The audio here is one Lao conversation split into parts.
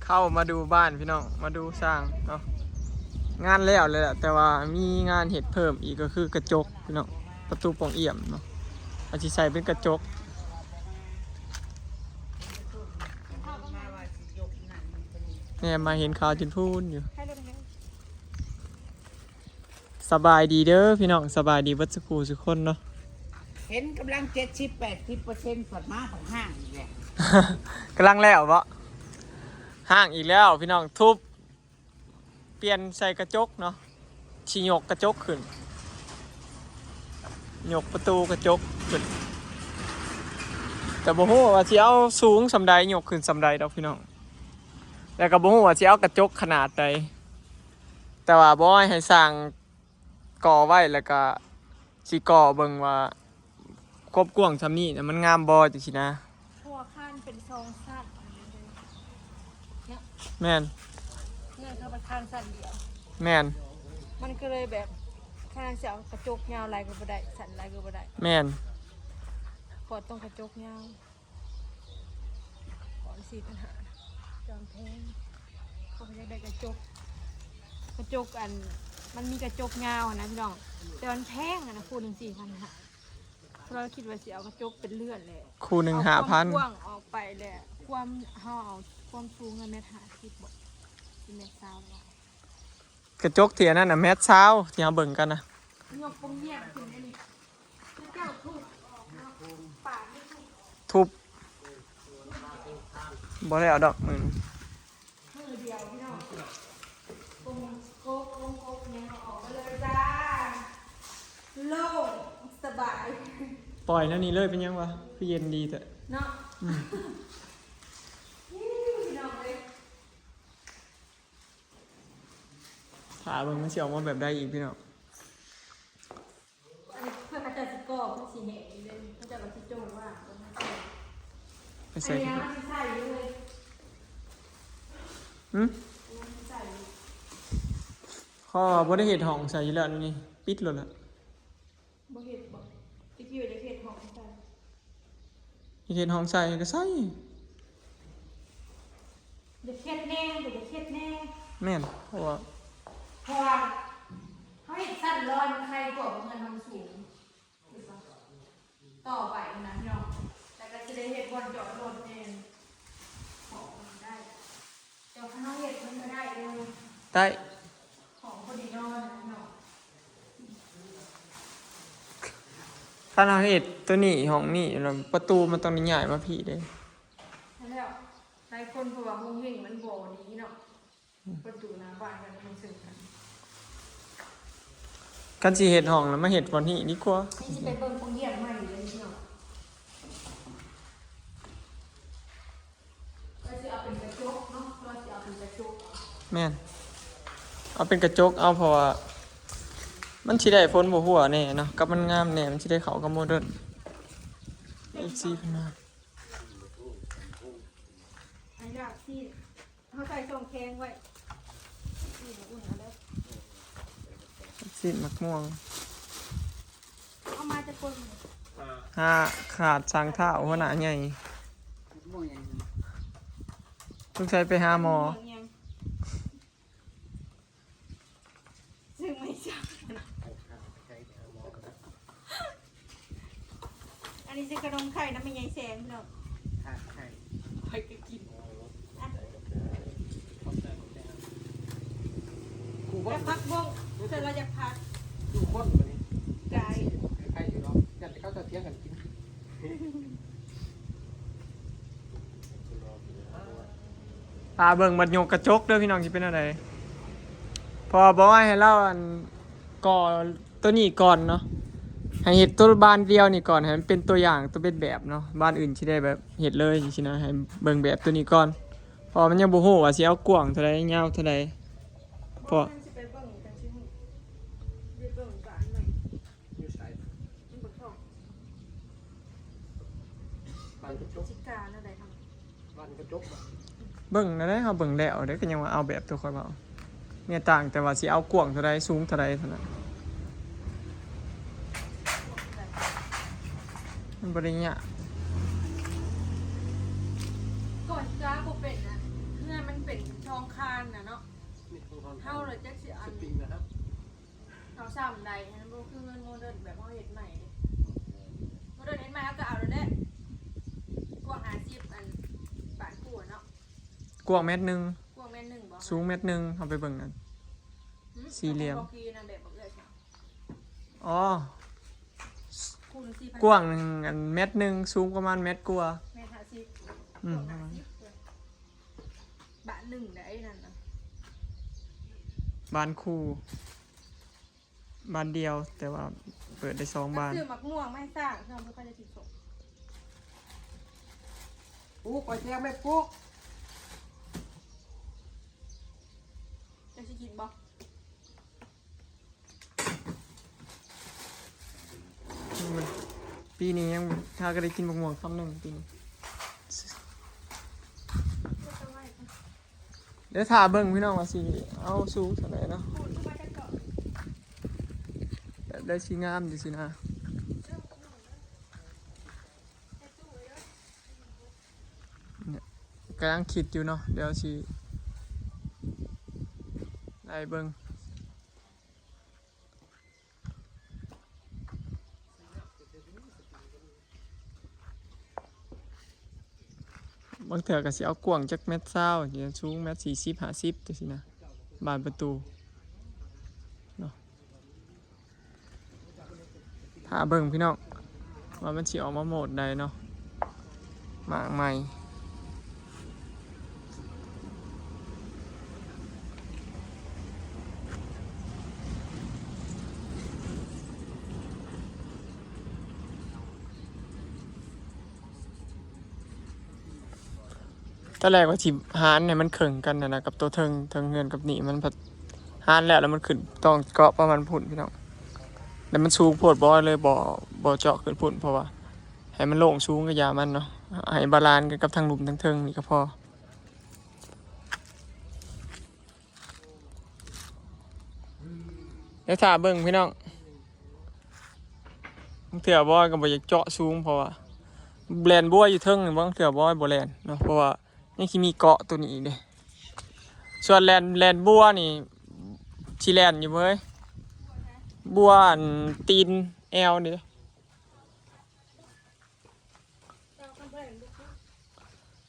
ເຂົ້າມາດູບ້ານພີ່ນ້ອງ ມາດູສ້າງເນາະ. ງານແລ້ວແຫຼະ ແຕ່ວ່າມີງານເຮັດເພີ່ມອີກ ກໍຄືກະຈົກພີ່ນ້ອງ ປະຕູປ່ອງອ່ຽມເນາະ ອາດຊິໃສ່ເປັນກະຈົກ. ແນມມາເຫັນຂາວຈົນພູນຢູ່. ສະບາຍດີເດີພີ່ນ້ອງ ສະບາຍດີເບິດສູ່ຜູ້ສູ່ຄົນເນາະ. ເຫັນກຳລັງເຈັດສິບແປດສິບເປີເຊັນ ພັດມາພັດຮ້າງອີກແລ້ວ. ກຳລັງແລ້ວເບາະ? ຮ້າງອີກແລ້ວພີ່ນ້ອງ. ທຸບ ປ່ຽນໃສ່ກະຈົກເນາະ ຊິຍົກກະຈົກຂຶ້ນ ຍົກປະຕູກະຈົກຂຶ້ນ ແຕ່ບໍ່ຮູ້ວ່າຊິເອົາສູງສ່ຳໃດ ຍົກຂຶ້ນສ່ຳໃດດອກພີ່ນ້ອງ. ແລ້ວກໍບໍ່ຮູ້ວ່າຊິເອົາກະຈົກຂະໜາດໃດ ແຕ່ວ່າບອກໃຫ້ຊ່າງກໍ່ໄວ້ ແລ້ວກໍຊິກໍ່ເບິ່ງວ່າຄວາມກວ້າງສ່ຳນີ້ນະ ມັນງາມບໍ່ ຈັ່ງຊີ້ນະ. ເພາະວ່າຄານເປັນສອງຊັ້ນເນາະ. ແມ່ນ. ເງິນເຂົາເປັນຄານຊັ້ນດຽວ. ແມ່ນ. ມັນກໍເລີຍແບບ ຄານຊິເອົາກະຈົກຍາວຫຼາຍກໍບໍ່ໄດ້ ສັ້ນຫຼາຍກໍບໍ່ໄດ້. ແມ່ນ. ກໍຕ້ອງກະຈົກຍາວ. ກ່ອນສີ່ພັນຫ້າ ຈອມແພງ ເຂົາກໍຢາກໄດ້ກະຈົກ ກະຈົກອັນ ມັນມີກະຈົກຍາວຫັ້ນນະພີ່ນ້ອງ ແຕ່ມັນແພງຫັ້ນນະ ຄູ່ໜຶ່ງສີ່ພັນຫ້າ. ເຮົາຄິດວ່າຊິເອົາກະຈົກເປັນເລື່ອນແຫຼະ ຄູ່ໜຶ່ງຫ້າພັນ ເອົາຄວາມກວ້າງອອກໄປແຫຼະ ຄວາມ ເຮົາເອົາຄວາມສູງແມ່ນແມັດຫ້າສິບບໍ ຫຼືແມັດຊາວ. ກະຈົກທີ່ອັນນັ້ນນະ ແມັດຊາວ ທີ່ເຮົາເບິ່ງກັນນະ. ຍົກປົງແຍກຂຶ້ນອັນນີ້ ເຈົ້າທຸບອອກເນາະ ປາດນີ້ທຸບ ທຸບ ບໍ່ໄດ້ເອົາດອກມື້ນີ້ ມື້ດຽວພີ່ນ້ອງ. ປົງກົກ ປົງກົກຫຍັງເອົາອອກມາເລີຍຈ້າ ໂລ່ງສະບາຍ. ປ່ອຍແນວນີ້ເລີຍ ເປັນຫຍັງວະ ຄືເຢັນດີແທ້ເນາະ. ອືມ ນີ້ພີ່ນ້ອງເອີຍ. ຖ້າເບິ່ງມັນຊິອອກມາແບບໃດອີກພີ່ນ້ອງ. ອັນນີ້ເພິ່ນອາດຈະຊິກອບ ມັນຊິແຫ້ງອີກເດ້ ເຂົາເຈົ້າກໍຊິໂຈ້ງວ່າງ ໄປໃສ່ ອັນນີ້ມັນຊິໃສ່ຢູ່ເລີຍ. ຫຶ? ອັນນີ້ມັນຊິໃສ່ຢູ່. ເຂົາວ່າບໍ່ໄດ້ເຮັດຫ້ອງໃສ່ຢູ່ແລ້ວ ອັນນີ້ປິດໂລດລະ. ບໍ່ເຮັດບໍ່? ຕະກີ້ວ່າຈະເຮັດຫ້ອງໃສ່ ເຮັດຫ້ອງໃສ່ກໍໃສ່ ຢາກເຮັດແນ່ ບໍ່ຢາກເຮັດແນ່. ແມ່ນ ເພາະວ່າ ເພາະວ່າເຮົາເຮັດຊັ້ນລອຍມັນໄຄກວ່າເຮືອນເຮົາສູງ ຖືກປະ? ຕໍ່ໄປນະພີ່ນ້ອງ ແລ້ວກໍຊິໄດ້ເຮັດບ່ອນຈອດລົດແນ່ ຂອງໄດ້. ແຕ່ວ່າຄັນເຮົາເຮັດມັນກໍໄດ້ເດີ ໄດ້ ຂອງຄົນໄດ້ນອນນະເນາະ. ຄັນເຮົາເຮັດໂຕນີ້ ຫ້ອງນີ້ ແລ້ວປະຕູມັນຕ້ອງໄດ້ຍ້າຍມາພີ້ເດ້. ນັ້ນແຫຼະ ຫຼາຍຄົນເພາະວ່າໂຮງເຮງມັນບໍ່ດີເນາະ ປະຕູໜ້າບ້ານກັນມັນເຊິ່ງກັນ. ຄັນຊິເຮັດຫ້ອງນະ ມາເຮັດບ່ອນນີ້ດີກວ່າ. ນີ້ຊິໄປເບິ່ງໂຮງຮຽນໃໝ່ເດ້ພີ່ນ້ອງ. ວ່າຊິເອົາເປັນກະຈົກເນາະ ວ່າຊິເອົາເປັນກະຈົກ. ແມ່ນ ເອົາເປັນກະຈົກເອົາ ເພາະວ່າມັນຊິໄດ້ຝົນບໍ່ຮົ່ວແນ່ເນາະ ກັບມັນງາມແນ່ ມັນຊິໄດ້ເຂົ້າກັບໂມເດີນ. ເອັຟຊີເພິ່ນມາ ອັນຢາກຊິ ເຮົາໃສ່ຊ່ອງແຂງໄວ້ ຊີ້ນມະມ່ວງ ເອົາມາຈາກຄົນ ຫາຂາດສາງທ້າວຫົວໜ້າໃຫຍ່ ສງໄສໄປຫາໝໍ. ຊື້ໄມ້ສັກ ອັນນີ້ຊິຂະໜົມໄຂ່ນຳແມ່ໃຫຍ່ແສງເນາະ ໄຂ່ ຂ້ອຍກໍກິນ ແລ້ວຜັກບົ້ງ ເພິ່ນວ່າຢາກຜັກ ຢູ່ຄົນບັດນີ້ ໄກ່ ໄຂ່ຢູ່ເນາະ ຢ້ານແຕ່ເຂົາເຈົ້າຖຽງກັນກິນ. ຖ້າເບິ່ງບັດຍົກກະຈົກເດີພີ່ນ້ອງ ຊິເປັນແນວໃດ ເພາະວ່າບອກໃຫ້ລາວ ອັນ ກໍ່ໂຕນີ້ກ່ອນເນາະ ໃຫ້ເຮັດໂຕບານດຽວນີ້ກ່ອນ ໃຫ້ມັນເປັນຕົວຢ່າງ ໂຕເປັນແບບເນາະ ບານອື່ນຊິໄດ້ແບບເຮັດເລີຍຈັ່ງຊີ້ນະ ໃຫ້ເບິ່ງແບບໂຕນີ້ກ່ອນ ເພາະວ່າມັນຍັງບໍ່ຮູ້ວ່າຊິເອົາກວ້າງເທົ່າໃດ ຍາວເທົ່າໃດ ເພາະ ມັນຊິໄປເບິ່ງກັນຊິຮູ້ ໄປເບິ່ງບານໃໝ່ ຢູ່ໃສ? ມັນບໍ່ທ້ອງ ບານກະຈົກ ຊິກາແນວໃດເຮົາ ບານກະຈົກບໍ? ເບິ່ງແນວໃດ ເຮົາເບິ່ງແລ້ວເດ້ ກໍຍັງວ່າເອົາແບບຕົວຂ້ອຍເວົ້າ ມີຕ່າງແຕ່ວ່າຊິເອົາກວ້າງເທົ່າໃດ ສູງເທົ່າໃດເທົ່ານັ້ນ ມັນບໍ່ໄດ້ຍາກ. ກ່ອນຈະບໍ່ເປັນນະ ເຮືອນມັນເປັນ ຄານນະເນາະ ເຮົາລະຈັກຊິອັນ ເຮົາຊ້ຳໃດ ມັນບໍ່ຄືເຮືອນໂມເດີນແບບເຮົາເຮັດໃໝ່ເດ້ ໂມເດີນເຮັດໃໝ່ເຮົາກໍເອົາໂລດເດ້ ກວ້າງຫ້າສິບ ອັນບານຄູເນາະ ກວ້າງແມັດໜຶ່ງ ກວ້າງແມັດໜຶ່ງບໍ່ ສູງແມັດໜຶ່ງ ເຮົາໄປເບິ່ງນັ້ນ ຫື ສີ່ຫຼ່ຽມ ບໍ່ຄືນະ ແບບບໍ່ເອື້ອຍ ອໍ ຄູນສີ່ພັນ ກວ້າງອັນແມັດໜຶ່ງ ສູງປະມານແມັດກວ່າ ແມັດຫ້າສິບ ອືມ ປະມານຫ້າສິບ ບານໜຶ່ງໄດ໋ນັ້ນນະ ບານຄູ່ ບານດຽວ ແຕ່ວ່າເປີດໄດ້ສອງບານ ຊື້ໝາກມ່ວງມາໃຫ້ຊ້າງ ຊ້າງບໍ່ຄ່ອຍໄດ້ກິນສົ້ມ ປູກ ຂ້ອຍແຈກແມ່ປູກ ເຈົ້າຊິກິນບໍ່? ປີນີ້ຍັງ ຫາກໍໄດ້ກິນບັກມ່ວງຄຳໜຶ່ງປີນີ້ ດຽວຖ້າເບິ່ງພີ່ນ້ອງວ່າຊິເອົາສູງສ່ຳໃດເນາະ ແບບໃດຊິງາມຈັ່ງຊີ້ນະ ກຳລັງຄິດຢູ່ເນາະ ດຽວຊິໄລ່ເບິ່ງ. ບາງເທື່ອກໍຊິເອົາກວ້າງຈັກແມັດຊາວ ສູງແມັດສີ່ສິບ ຫ້າສິບ ຈັ່ງຊີ້ນະ ບານປະຕູເນາະ ຖ້າເບິ່ງພີ່ນ້ອງ ວ່າມັນຊິອອກມາໂໝດໃດເນາະ ໝາກໃໝ່ ຕອນແລກວ່າຊິຫານໃຫ້ມັນເຄິ່ງກັນຫັ້ນນະ ກັບໂຕເທິງ ເທິງເຮືອນກັບນີ້ ມັນພັດຫານແລ້ວ ແລ້ວມັນຂຶ້ນຕ້ອງເກາະປະມານພຸ້ນພີ່ນ້ອງ ແລ້ວມັນສູງໂພດ ບໍ່ ເລີຍບໍ່ ບໍ່ເຈາະຂຶ້ນພຸ້ນ ເພາະວ່າໃຫ້ມັນໂລ່ງສູງກໍຢ່າມັນເນາະ ໃຫ້ບາລານກັນກັບທາງລຸ່ມທາງເທິງນີ້ກໍພໍ. ດຽວຖ້າເບິ່ງພີ່ນ້ອງ ບາງເທື່ອບອຍກໍບໍ່ຢາກເຈາະສູງ ເພາະວ່າແລ່ນບົວຢູ່ເທິງນີ້ ບາງເທື່ອບອຍບໍ່ແລ່ນເນາະ ເພາະວ່າຍັງຊິມີເກາະໂຕນີ້ອີກເດ້ ສ່ວນແລ່ນ ແລ່ນບົວນີ້ ຊິແລ່ນຢູ່ບໍ່ເອີຍ ບົວອັນຕີນແອວນີ້ເດ້.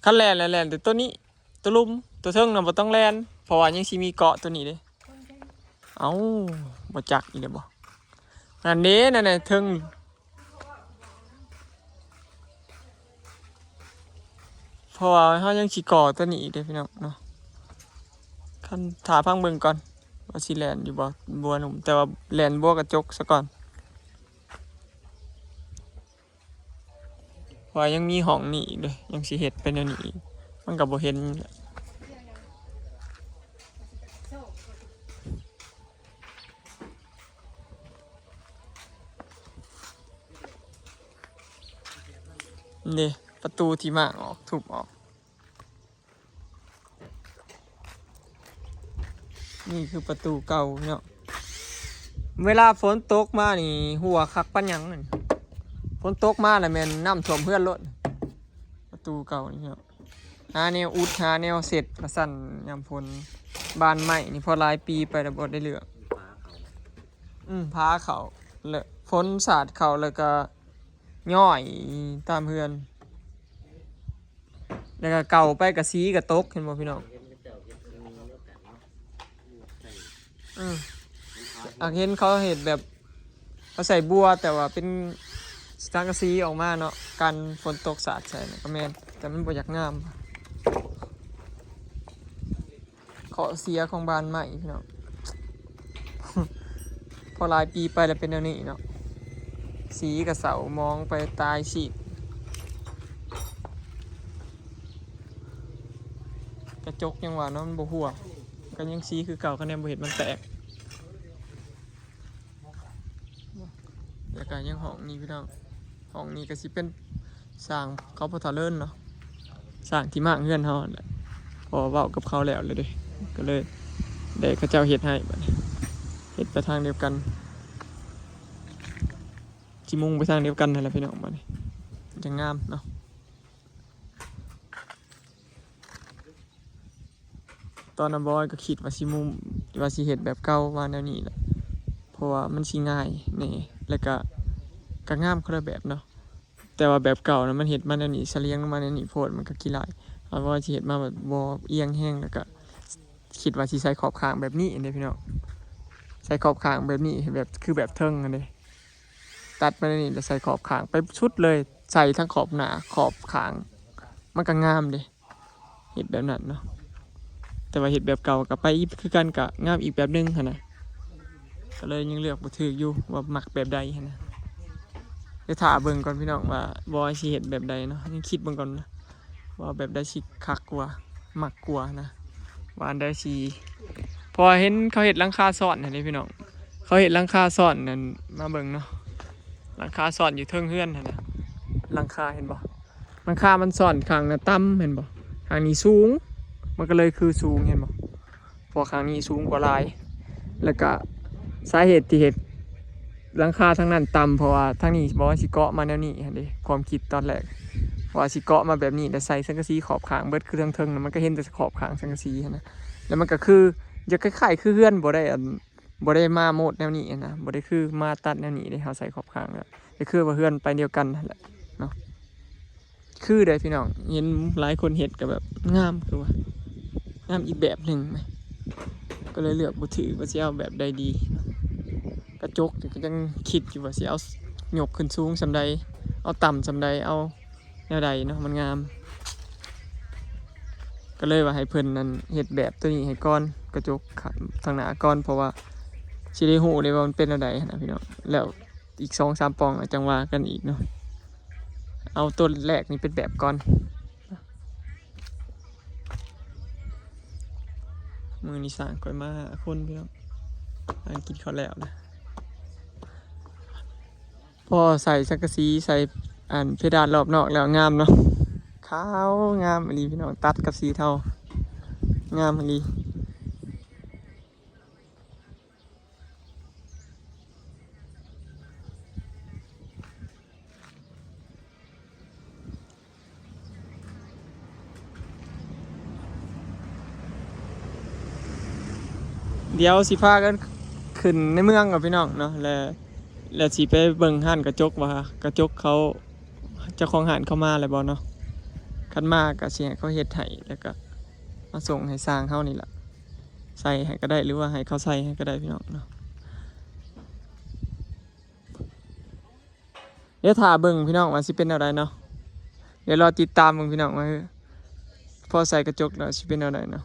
ຄັນແລ່ນແລ້ວແລ່ນແຕ່ໂຕນີ້ ໂຕລຸ່ມ ໂຕເທິງນະບໍ່ຕ້ອງແລ່ນ ເພາະວ່າຍັງຊິມີເກາະໂຕນີ້ເດ້. ເອົ້າ ບໍ່ຈັກອີກແລ້ວບໍ່ ນັ້ນເດ້ ນັ້ນນະເທິງ ເພາະວ່າເຮົາຍັງຊິກໍ່ໂຕນີ້ອີກເດ້ພີ່ນ້ອງເນາະ ຄັນ ຖ້າຟັງເບິ່ງກ່ອນວ່າຊິແລ່ນຢູ່ບໍ່ ບົວໜຸ່ມ ແຕ່ວ່າແລ່ນບົວກະຈົກສາກ່ອນ. ເພາະວ່າຍັງມີຫ້ອງນີ້ອີກເດ້ ຍັງຊິເຮັດໄປແນວນີ້ອີກ ມັນກໍບໍ່ເຫັນ ເດ້ ປະຕູທີ່ມ້າງອອກ ທຸບອອກ. ນີ້ຄືປະຕູເກົ່າເນາະ ເວລາຝົນຕົກມານີ້ຮົ່ວຄັກປານຫຍັງ ຝົນຕົກມາລະແມ່ນນ້ຳຖ້ວມເຮືອນໂລດ ປະຕູເກົ່ານີ້ເນາະ ຫາແນວອຸດ ຫາແນວເຊັດວ່າຊັ້ນ ຍາມຝົນ ບານໄມ້ນີ້ພໍຫຼາຍປີໄປລະບໍ່ໄດ້ເລື່ອງ ອືມ ພາເຂົ້າ ແລະຝົນສາດເຂົ້າ ແລ້ວກະຍ້ອຍຕາມເຮືອນ. ແລ້ວກໍເກົ່າໄປກໍສີກໍຕົກ ເຫັນບໍ່ພີ່ນ້ອງ ເອີ ອາກເຫັນເຂົາເຮັດແບບ ເຂົາໃສ່ບົວ ແຕ່ວ່າເປັນສັງກະສີອອກມາເນາະ ກັນຝົນຕົກສາດໃສ່ນະ ກໍແມ່ນ ແຕ່ມັນບໍ່ຢາກງາມ. ຂໍ້ເສຍຂອງບານໄມ້ພີ່ນ້ອງ ພໍຫຼາຍປີໄປແລ້ວເປັນແນວນີ້ເນາະ ສີກະເສົ້າໝອງໄປຕາຍຊີດ ກະຈົກຍັງວ່າເນາະ ມັນບໍ່ຮົ່ວ ກະຍັງສີຄືເກົ່າ ຄະແນນບໍ່ເຮັດມັນແຕກ. ແລ້ວກະຍັງຫ້ອງນີ້ພີ່ນ້ອງ ຫ້ອງນີ້ກະຊິເປັນສ້າງເຂົາພໍ່ເຖົ້າເລີນເນາະ ສ້າງທີ່ມ້າງເຮືອນເຮົາຫັ້ນແຫຼະ ເພາະວ່າເວົ້າກັບເຂົາແລ້ວແລ້ວເດ້ ກໍເລີຍໄດ້ເຂົາເຈົ້າເຮັດໃຫ້ ບາດນີ້ເຮັດໄປທາງດຽວກັນ ຊິມຸງໄປທາງດຽວກັນຫັ້ນແຫຼະພີ່ນ້ອງ ບາດນີ້ຈັ່ງງາມເນາະ. ຕ ຕອນນັ້ນບໍ່ອອຍກໍຄິດວ່າຊິມຸມ ວ່າຊິເຮັດແບບເກົ່າມາແນວນີ້ແຫຼະ ເພາະວ່າມັນຊິງ່າຍແດ່ ແລ້ວກໍ ກໍງາມຄົນລະແບບເນາະ. ແຕ່ວ່າແບບເກົ່ານະ ມັນເຮັດມາແນວນີ້ ສະຫຼຽງລົງມາແນວນີ້ໂພດ ມັນກໍຂີ້ລ້າຍ. ເຮົາວ່າຊິເຮັດມາແບບບໍ່ອຽງແຮງ ແລ້ວກໍຄິດວ່າຊິໃສ່ຂອບຂ້າງແບບນີ້ເດ້ພີ່ນ້ອງ ໃສ່ຂອບຂ້າງແບບນີ້ ແບບຄືແບບເທິງຫັ້ນເດ້ ຕັດມາແນວນີ້ ແລ້ວໃສ່ຂອບຂ້າງໄປສຸດເລີຍ ໃສ່ທັງຂອບໜ້າຂອບຂ້າງ ມັນກໍງາມເດ້. ເຮັດແບບນັ້ນເນາະ ແຕ່ວ່າເຮັດແບບເກົ່າກໍໄປອີກຄືກັນ ກໍງາມອີກແບບໜຶ່ງຫັ້ນນະ. ກໍເລີຍຍັງເລືອກບໍ່ຖືກຢູ່ວ່າມັກແບບໃດຫັ້ນນະ. ດຽວຖ້າເບິ່ງກ່ອນພີ່ນ້ອງວ່າບໍ່ຊິເຮັດແບບໃດເນາະ ຍັງຄິດເບິ່ງກ່ອນນະ ວ່າແບບໃດຊິຄັກກວ່າ ມັກກວ່ານະ ວ່າອັນໃດຊິ ເພາະວ່າເຫັນເຂົາເຮັດຫຼັງຄາຊ້ອນຫັ້ນເດ້ພີ່ນ້ອງ ເຂົາເຮັດຫຼັງຄາຊ້ອນນັ້ນ ມາເບິ່ງເນາະ ຫຼັງຄາຊ້ອນຢູ່ເທິງເຮືອນຫັ້ນນະ ຫຼັງຄາເຫັນບໍ່? ຫຼັງຄາມັນຊ້ອນ ຂ້າງໜ້າຕ່ຳ ເຫັນບໍ່? ຂ້າງນີ້ສູງ ມັນກໍເລີຍຄືສູງ ເຫັນບໍ່? ເພາະຂ້າງນີ້ສູງກວ່າຫຼາຍ ແລ້ວກະສາເຫດທີ່ເຮັດຫຼັງຄາທາງນັ້ນຕ່ຳ ເພາະວ່າທາງນີ້ບໍ່ວ່າຊິເກາະມາແນວນີ້ຫັ້ນເດ້ ຄວາມຄິດຕອນແລກ ວ່າຊິເກາະມາແບບນີ້ ແລ້ວໃສ່ສັງກະສີຂອບຂ້າງເບິດ ຄືເທິງໆນະ ມັນກໍເຫັນແຕ່ຂອບຂ້າງສັງກະສີຫັ້ນນະ ແລ້ວມັນກໍຄື ຢາກຄ້າຍໆຄືເຮືອນ ບໍ່ໄດ້ອັນ ບໍ່ໄດ້ມາໂມດແນວນີ້ຫັ້ນນະ ບໍ່ໄດ້ຄືມາຕັດແນວນີ້ເດ້ ເຮົາໃສ່ຂອບຂ້າງແລ້ວ ກໍຄືວ່າເຮືອນໄປດຽວກັນຫັ້ນແຫຼະເນາະ. ຄືໃດພີ່ນ້ອງ ເຫັນຫຼາຍຄົນເຮັດກໍແບບງາມ ຄືວ່າງາມອີກແບບໜຶ່ງ ກໍເລີຍເລືອກບໍ່ຖືກວ່າຊິເອົາແບບໃດດີ. ກະຈົກນີ້ກໍຍັງຄິດຢູ່ວ່າຊິເອົາ ຍົກຂຶ້ນສູງສ່ຳໃດ ເອົາຕ່ຳສ່ຳໃດ ເອົາ ແນວໃດເນາະ ມັນງາມ ກໍເລີຍວ່າໃຫ້ເພິ່ນນັ້ນເຮັດແບບໂຕນີ້ໃຫ້ກ່ອນ ກະຈົກທາງໜ້າກ່ອນ ເພາະວ່າຊິໄດ້ຮູ້ເດ້ວ່າມັນເປັນແນວໃດຫັ້ນນະພີ່ນ້ອງ. ແລ້ວອີກສອງສາມປ່ອງແລ້ວຈັ່ງວ່າກັນອີກເນາະ ເອົາໂຕແລກນີ້ເປັນແບບກ່ອນ. ມື້ນີ້ຊ່າງຂ້ອຍມາຫ້າຄົນພີ່ນ້ອງ ຫາກິນເຂົ້າແລ້ວນະ. ພໍໃສ່ສັງກະສີ ໃສ່ອັນເພດານລອບນອກແລ້ວ ງາມເນາະ ຂາວງາມອີ່ຫຼີພີ່ນ້ອງ ຕັດກັບສີເທົາ ງາມອີ່ຫຼີ. ດຽວຊິພາກັນຂຶ້ນໃນເມືອງກ່ອນພີ່ນ້ອງເນາະ ແລ້ວ ແລ້ວຊິໄປເບິ່ງຮ້ານກະຈົກວ່າກະຈົກເຂົາ ເຈົ້າຂອງຮ້ານເຂົາມາແລ້ວບໍ່ເນາະ. ຄັນມາກະຊິໃຫ້ເຂົາເຮັດໃຫ້ ແລ້ວກະມາສົ່ງໃຫ້ຊ່າງເຮົານີ້ລະ ໃສ່ໃຫ້ກໍໄດ້ ຫຼືວ່າໃຫ້ເຂົາໃສ່ໃຫ້ກໍໄດ້ພີ່ນ້ອງເນາະ. ດຽວຖ້າເບິ່ງພີ່ນ້ອງວ່າຊິເປັນແນວໃດເນາະ ດຽວລໍຕິດຕາມເບິ່ງພີ່ນ້ອງວ່າພໍໃສ່ກະຈົກແລ້ວຊິເປັນແນວໃດເນາະ.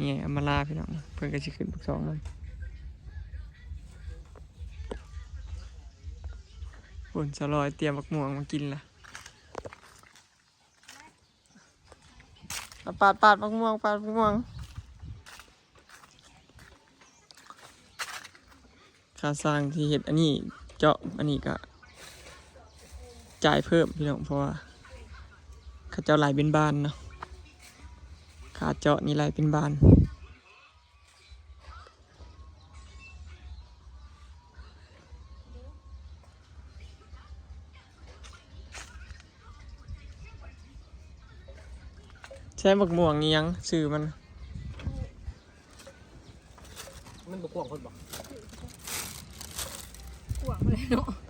ນີ້ອຳມາລາພີ່ນ້ອງ ເພິ່ນກໍຊິຂຶ້ນບັກສອງນຳ. ພຸ້ນສາວລອຍຕຽມບັກມ່ວງມາກິນລະ. ປາດ ປາດ ປາດບັກມ່ວງ ປາດບັກມ່ວງ. ຄ່າຊ່າງທີ່ເຮັດອັນນີ້ ເຈາະອັນນີ້ກະຈ່າຍເພີ່ມພີ່ນ້ອງ ເພາະວ່າເຂົາເຈົ້າໄລ່ເປັນບານເນາະ ຄ່າເຈາະນີ້ໄລ່ເປັນບານ. ໃຊ້ບັກມ່ວງອີ່ຫຍັງຊື່ມັນ? ມັນບໍ່ກວ້າງໂພດບໍ່? ກວ້າງເລີຍເນາະ.